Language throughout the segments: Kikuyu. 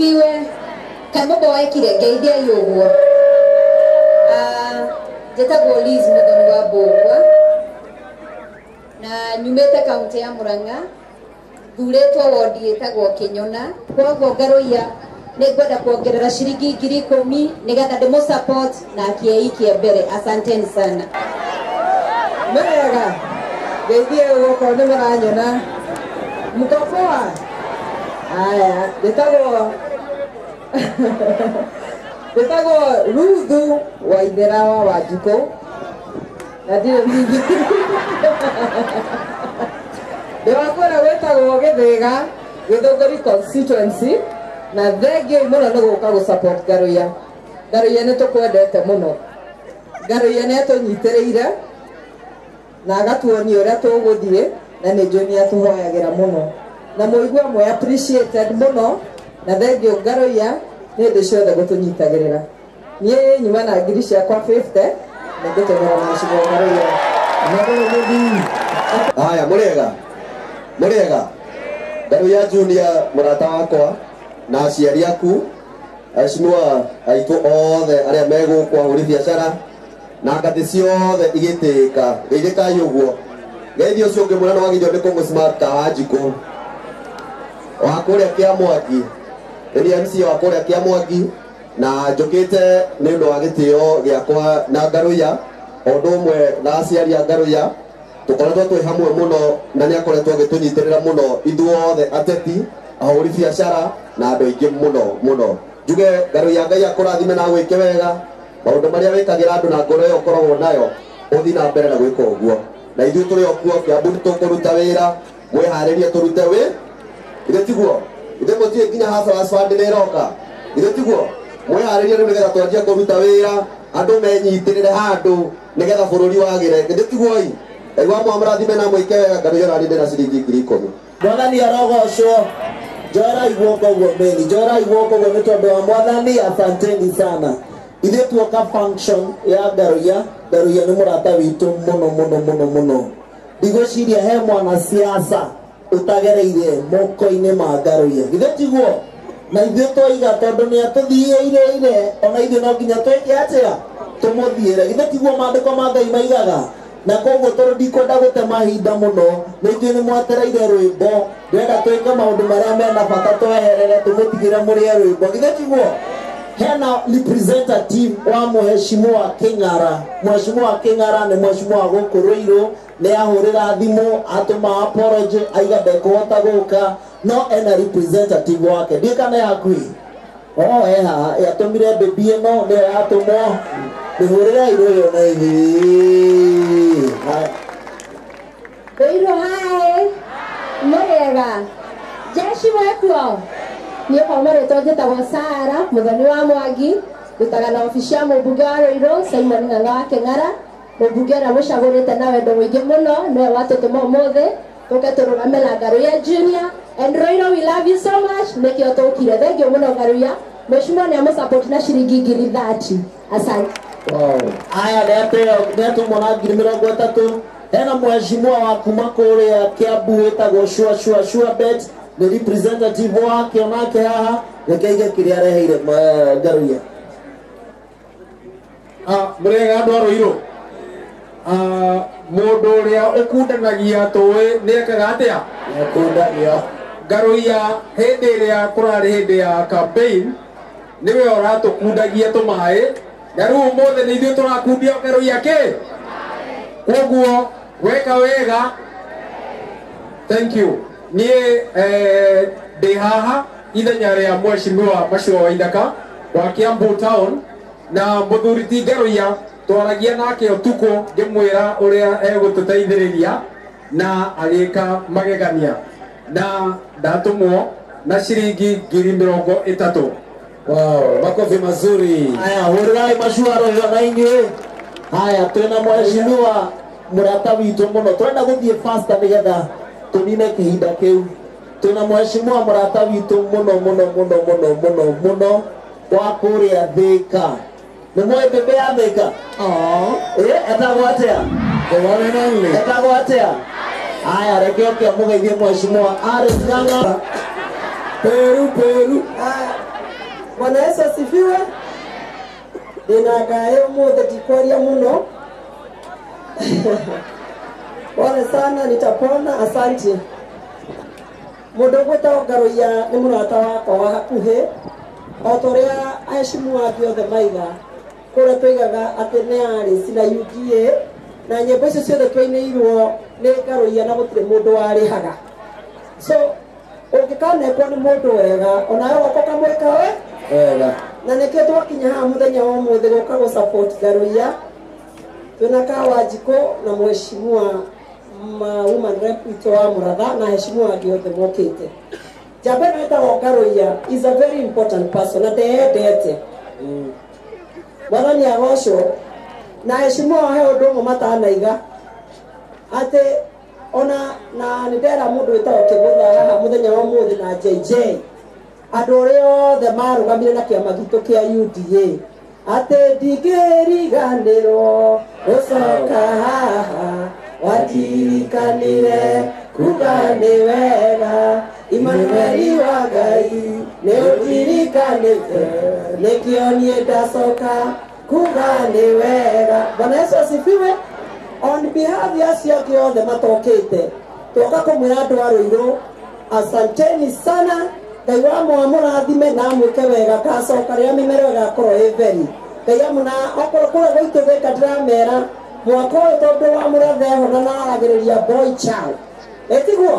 asifiwe. Kamuboekire ngeithia yuguo. Njĩtagwo Liz Muthoni wa Mbũgua na nyumĩte kaunti ya Murang'a, thurĩtwo wondi ĩtagwo Kĩnyona. Koguo Ngaruiya nĩngwenda kuongerera ciringi 10,000 nĩgetha ndĩmũ support na akĩeikie mbere. Asanteni sana. Mega ngeithie ũguo nĩ mũranyona. Mko poa? Haya, njĩtagwo Ruthu Waithera wa Wanjikũ na ndirĩ mingi. Ndĩ wa kũrĩa gwĩtagwo Gĩthĩga, Gĩthũngũri constituency, na thengiũ mũno nĩ gũka gũ support Ngaruiya. Ngaruiya nĩ tũkwendete mũno. Ngaruiya nĩ atũnyitĩrĩire na agatuonia ũrĩa tũgũthiĩ, na nĩ njũĩ nĩ atũhoyagĩra mũno na mũigua mwe appreciated mũno, na thengiũ Ngaruiya nĩ hĩndĩ ciothe gũtũnyitagĩrĩra. Niĩ nyuma na ngiri ciakwa 50 na ngĩtũmĩra mheshimiwa Ngaruiya. Haya, mũrĩega mũrĩega. Ngaruiya Junior mũrata wakwa na aciari aku, aheshimiwa aitũ othe arĩa megũkũ ahũri biacara na ngathĩ ciothe igĩtĩĩka, geithĩkai ũguo. Geithia ũcio ũngĩ mũnene wagĩrĩirwo nĩ kũmũ smart ta Wanjikũ wa kũrĩa Kĩamwangi, nĩ MC wa kũrĩa Kĩamwangi, na njũkĩte nĩ ũndũ wa gĩtĩo gĩakwa na Ngaruiya o ũndũ ũmwe na aciari a Ngaruiya. Tũkoretwo twĩ hamwe mũno na nĩ akoretwo agĩtũnyitĩrĩra mũno ithuothe ateti, ahũri biacara na andũ aingĩ mũno mũno. Njuge Ngaruiya Ngai akũrathime na agwĩke wega, maũndũ marĩa wĩkagĩra andũ na ngoro ĩyo ũkoragwo nayo ũthiĩ na mbere na gwĩka ũguo, na ithuĩ tũrĩ o kuo Kĩambu nĩtũkũruta wĩra, mwĩharĩrie tũrute wĩ ithe tiguo, ithe mũtiĩ nginya Hustlers Fund nĩ ĩroka, ithe tiguo, mwĩharĩrie rĩu nĩgetha twanjie kũruta wĩra, andũ menyitĩrĩre handũ nĩgetha bũrũri wagĩre, ithe tiguo ĩ. Ngai wa mwamũrathime na mwĩke wega. Ngaruiya nani ndĩna ciringi 10,000. Mwathani arogocwo. Njoerai guoko ũguo meni, njoerai guoko ũguo nĩ tondũ wa Mwathani. Asanteni sana. Ithuĩ tuoka function ya Ngaruiya. Ngaruiya nĩ mũrata witũ mũno mũno mũno mũno. Ndigwĩciria he mwanasiasa ũtagereire moko-inĩ ma Ngaruiya, githĩ tiguo? Na ithuĩ twaiga tondũ nĩ atũthiĩire ire, ona ithuĩ no nginya twĩke atĩa, tũmũthiĩre, githĩ tiguo maandĩko ma Ngai maigaga? Na koguo tondũ ndikwenda gũte mahinda mũno, nĩ ithuĩ nĩ mwetereire rwĩmbo, ndĩrenda twĩke maũndũ marĩa mena bata tweherere, tũmũtigĩre mũrĩe rwĩmbo, githĩ tiguo? Hena representative wa mheshimiwa King'ara. Mheshimiwa King'ara nĩ mheshimiwa gũkũ Ruiru, nĩ ahũrĩra thimũ atũma apology aiga ndekũhota gũka, no ena representative wake, ndiĩ kana e hakuhĩ. O e haha, yatũmire baby ĩno nĩyo yatũmwo, mĩhũrĩre irũyo na ithuĩ. Ruiru hai, mũrĩega. Jeshi mwekuo. Niĩ kwa marĩtwa njĩtagwo Sara Muthoni wa Mwangi, ndutaga na obici ya mũmbunge wa Ruiru Simon Ng'ang'a wa Kĩng'ara, mũmbunge ũrĩa mũcagũrĩte na wendo mũingĩ mũno, nĩwe watũtũma ũmũthĩ tũke tũrũgame na Ngaruiya Junior. And Ruiru, we love you so much, nĩkĩo tũkire. Thengiũ mũno Ngaruiya. Mheshimiwa nĩ amũsupport na ciringi 30,000. Asante. Wow. Aya nĩatũmwo na 30,000. Hena mheshimiwa wa kuma kũrĩa Kiambu wĩtagwo Shua Shua Shua Bet, nĩ representative wake onake haha, reke aige kĩrĩa areheire Ngaruiya. Mũrĩega andũ a Ruiru. Mũndũ ũrĩa ũkundanagia tũĩ nĩ ekaga atĩa? Nĩakundagia. Ngaruiya hĩndĩ ĩrĩa kũrarĩ hĩndĩ ya campaign nĩwe ũratũkundagia tũmaĩ, na rĩu ũmũthĩ nĩ ithuĩ tũrakundia Ngaruiya kĩ? Koguo weka wega. Thank you. Niĩ ndĩ haha ithenya rĩa mheshimiwa Machua Waithaka wa Kiambu town, na mũthuri ti Ngaruiya twaragia nake ũtukũ ngĩmwĩra ũrĩa egũtũteithĩrĩria na agĩka magegania, na ndatũmwo na ciringi 30,000. Wow, makofi mazuri. Haya, hũrĩrai Machua roho na inyuĩ. Haya, twĩna mheshimiwa mũrata witũ mũno, tũrenda gũthiĩ faster nĩgetha tũnine kĩhinda kĩu. Twĩna mheshimiwa mũrata witũ mũno mũno mũno mũno mũno mũno wa kũrĩa Thĩka. Nĩ mũĩ mbembe ya Thĩka? Etagwo atĩa? The one and only. Etagwo atĩa? Haya, reke oke amũgeithie mheshimiwa Alex Ng'ang'a. Peru Peru. Bwana Yesu asifiwe. Ndina ngaĩ ũmũthĩ ndikwaria mũno. Pole sana, nitapona, asante. Mũndũ ũgwĩtagwo Ngaruiya nĩ mũrata wakwa wa hakuhĩ, o ta ũrĩa aheshimu angĩ othe maiga, kũrĩa tũigaga atĩ nĩ arĩ na UDA, na nyĩmbo icio ciothe twainĩirwo nĩ Ngaruiya na gũtirĩ mũndũ warĩhaga. So ũngĩkanekwo nĩ mũndũ wega, onawe ũgoka ũkamwĩka we wega. Na nĩkĩo twakinya haha mũthenya wa ũmũthĩ gũka gũ support Ngaruiya. Twĩna Kawanjikũ na mheshimiwa ma woman rep witũ wa Mũratha na heshimiwa angĩ othe mokĩte. Njamba ĩno ĩtagwo Ngaruiya is a very important person na ndeyendete. Mwathani agocwo. Na heshimiwa he ũndũ ũmwe matanaiga atĩ ona na nĩ ndera mũndũ wĩtagwo Kĩgũtha haha mũthenya wa ũmũthĩ na JJ, andũ arĩa othe marũgamire na kĩama gitũ kĩa UDA atĩ ndingĩriganĩrwo gũcoka haha, watirikanire kuga nĩ wega, Imanueli wa Ngai nĩ ũndirikanĩte, nĩkĩo niĩ ndacoka kuga nĩ wega. Bwana Yesu asifiwe. On behalf ya acio angĩ othe matokĩte, twoka kũmwĩra andũ a Ruiru asanteni sana. Ngai wa mũrathime na amwĩke wega, ngacoka rĩrĩa mĩmera ĩgakorwo ĩ theri. Ngai amũna okorwo kũrĩa gwitũ Thĩka ndĩramera mwaka ũyũ tondũ wa Mũratha eho na naragĩrĩria boy child, ĩtiguo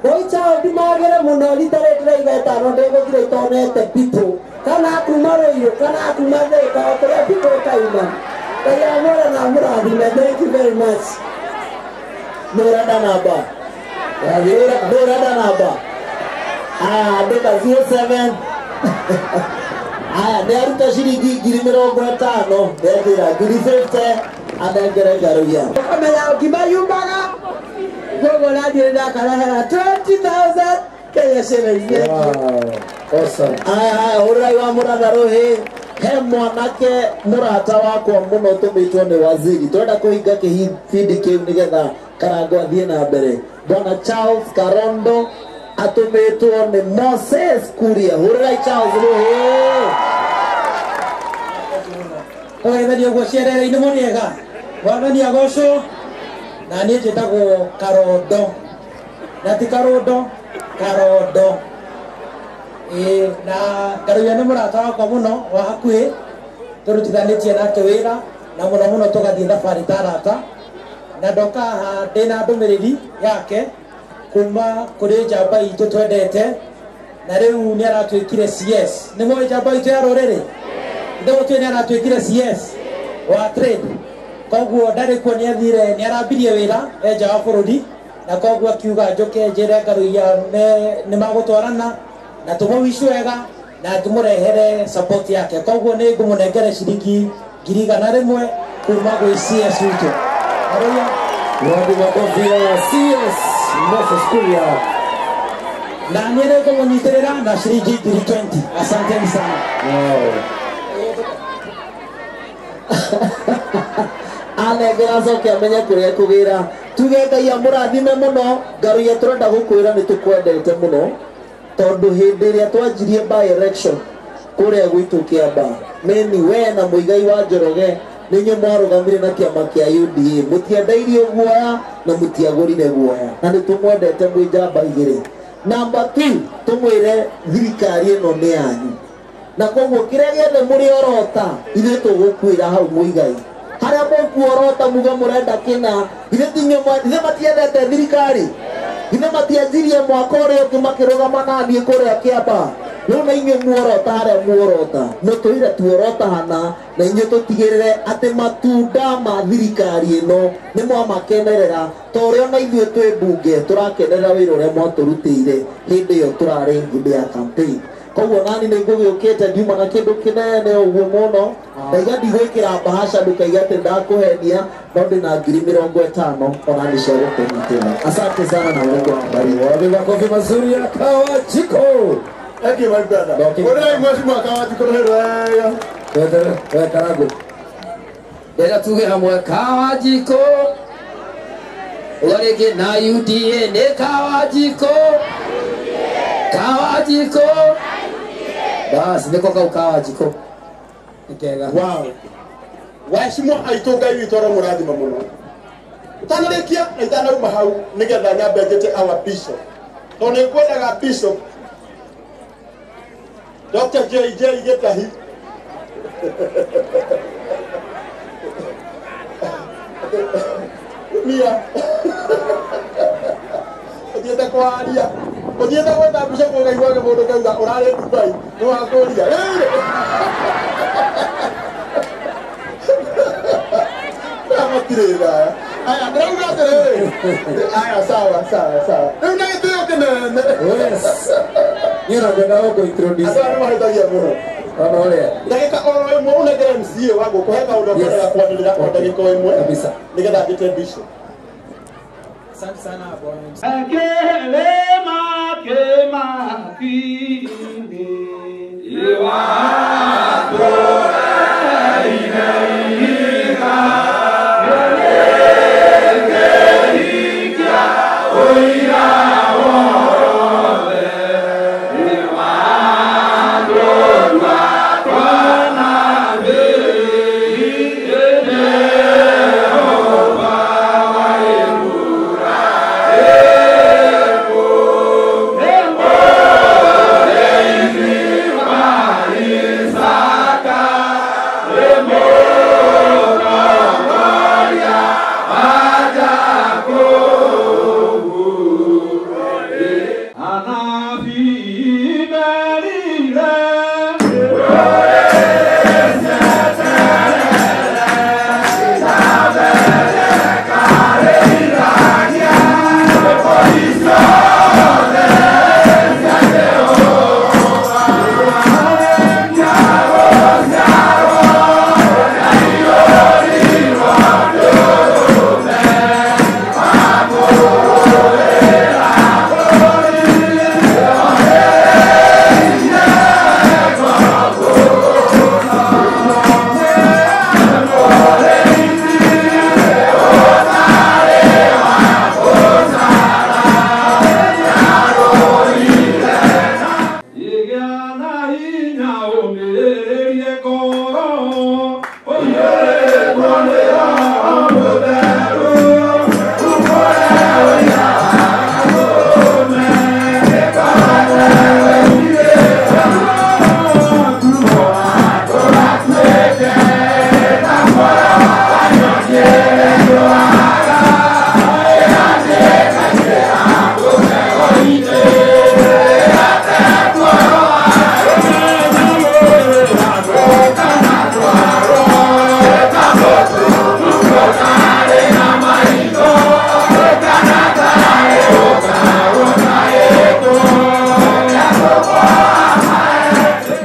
boy child ndimagĩre mũno rita rĩrĩ ndĩraiga ĩtano ndĩgũthira itonete mbitũ kana kuma Ruiru kana kuma Thĩka o kũrĩa mbitũ ĩkauma. Ngai amũre na amũrathime. Thank you very much. Nũrenda namba? Nũrenda namba? Aya, andĩka 07. Aya, nĩ aruta ciringi 50,000, nĩekĩra 50,000 anengere Ngaruiya. Ũkamenya ngima yumaga koguo naniĩ ndakarehera 20,000 Kenya shillings. Wow, awesome. Aya, aya, hũrĩrai wa Mũratha rũhĩ. He mwanake mũrata wakwa mũno tũmĩtwo nĩ waziri, twenda kũhinga kĩbindi kĩu nĩgetha Karango athiĩ na mbere. Bwana Charles Karondo atũmĩtwo nĩ Moses Kuria. Hũrĩrai Charles rũhĩ. Tũgeithania ũguo ciarere-inĩ mũrĩega. Mwathani agocwo. Na niĩ njĩtagwo Karondo, na ti Karondo, Karondo. Ĩĩ, na Ngaruiya nĩ mũrata wakwa mũno wa hakuhĩ, tũrutithanĩtie nake wĩra na mũno mũno tũgathiĩ thabarĩ ta arata. Na ndoka haha ndĩna ndũmĩrĩri yake kuma kũrĩ njamba itũ twendete, na rĩu nĩ aratuĩkire CS. Nĩ mũĩ njamba itũ ya rũrĩrĩ? Ithe gũtuĩ nĩ aratuĩkire CS wa trade. Koguo ndarĩ kuo, nĩ athire, nĩ arambirie wĩra e nja wa bũrũri, na koguo akiuga njũke njĩre Ngaruiya nĩ magũtwarana na tũmũwici wega na ngĩmũrehere support yake. Koguo nĩ ngũmũnengere ciringi 100,000 kuma gwĩ CS witũ. Ngaruiya. Wapi makofi ya CS Moses Kuria. Na niĩ nĩ ngũmũnyitĩrĩra na ciringi 20,000. Asanteni sana. Wow. Anengera acoke amenye kũrĩa ekũgĩra. Tuge Ngai amũrathime mũno. Ngaruiya tũrenda gũkwĩra nĩ tũkwendete mũno, tondũ hĩndĩ ĩrĩa twanjirie by election kũrĩa gwitũ Kĩamba, meni we na Mũigai wa Njoroge nĩ inyuĩ mwarũgamire na kĩama kĩa UDA. Mũtiendeirio guoya na mũtiagũrire guoya, na nĩ tũmwendete mwĩ njamba igĩrĩ. Namba 2, tũmwĩre thirikari ĩno nĩ yanyu, na koguo kĩrĩa gĩothe mũrĩorota ithuĩ tũgũkuĩra hau Mũigai. Harĩa mũkuorota muge mũrenda kĩna, ithuĩ matiendete thirikari, ithuĩ matianjirie mwaka ũrĩa ũngĩ makĩrũgama na niĩ kũrĩa Kĩamba. Rĩu na inyuĩ muorota harĩa muorota, mũtũire tuorota hana, na inyuĩ tũtigĩrĩre atĩ matunda ma thirikari ĩno nĩ mwamakenerera, ta ũrĩa ona ithuĩ twĩ mbunge tũrakenerera wĩra ũrĩa mwatũrutĩire hĩndĩ ĩyo tũrarĩ hĩndĩ ya campaign. Koguo nani nĩ ngũgĩũkĩte ndiuma na kĩndũ kĩnene ũguo mũno, ndaiga ndigwĩkĩra bahasha ndũkaiga atĩ ndakũhenia, no ndĩna 50,000 ona nĩ cia gũkũnyitĩra. Asante sana na Mungu akubariki. Wapi makofi mazuri ya Kawanjiko. Thank you, my brother. Hũrĩrai mheshimiwa Kawanjiko rũhĩ rwega. Wetere, we Karango. Ndĩrenda tuge hamwe Kawanjiko. Ũguo rĩngĩ na UDA nĩ Kawanjiko. Kawanjiko. Basi niko kau ka Wanjikũ. Nĩ kega. Wow. Waheshimiwa aitũ, Ngai witũ aromũrathima mũno. Ũtanarĩkia na itanauma hau, nĩgetha nyambe njĩte our bishop, tondũ nĩ ngwendaga Bishop Dr. JJ Gĩtahi. Mia ũthiĩte kwaria, ũthiĩte gwetha bishop, ũkaiguaga mũndũ kauga ũrarĩ Dubai nĩ wakũria rĩu matirĩ thaya. Aya, ndĩrauga atĩrĩrĩ, aya, sawa sawa sawa, rĩu na gĩtĩo kĩnene. Yes. Niĩ na ngwenda gũkũ introduce. Andũ aya nĩ mahĩtagia mũno. Ona ũrĩa. Ndagĩka oro ĩmwe ũnengere MCA wa gũkũ, he kaũndũ akwendaga kwanĩrĩra o ndagĩka o ĩmwe. Kabisa. Nĩgetha njĩte bishop. Asante sana, bwana MC. Kelema kemakinde Igana ina umere.